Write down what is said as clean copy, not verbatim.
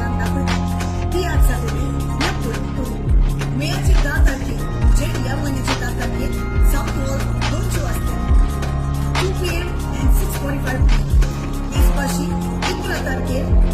संवसारांत दाखयतात. तियात्र जातले ह्या पळय. मेयाचे 10 तारखेर, म्हणजे ह्या म्हयन्याचे 10 तारखेर, साऊथ हॉल दोन शो आसतले, 2 PM and 6:45 PM. तेच भाशेन 11 तारखेर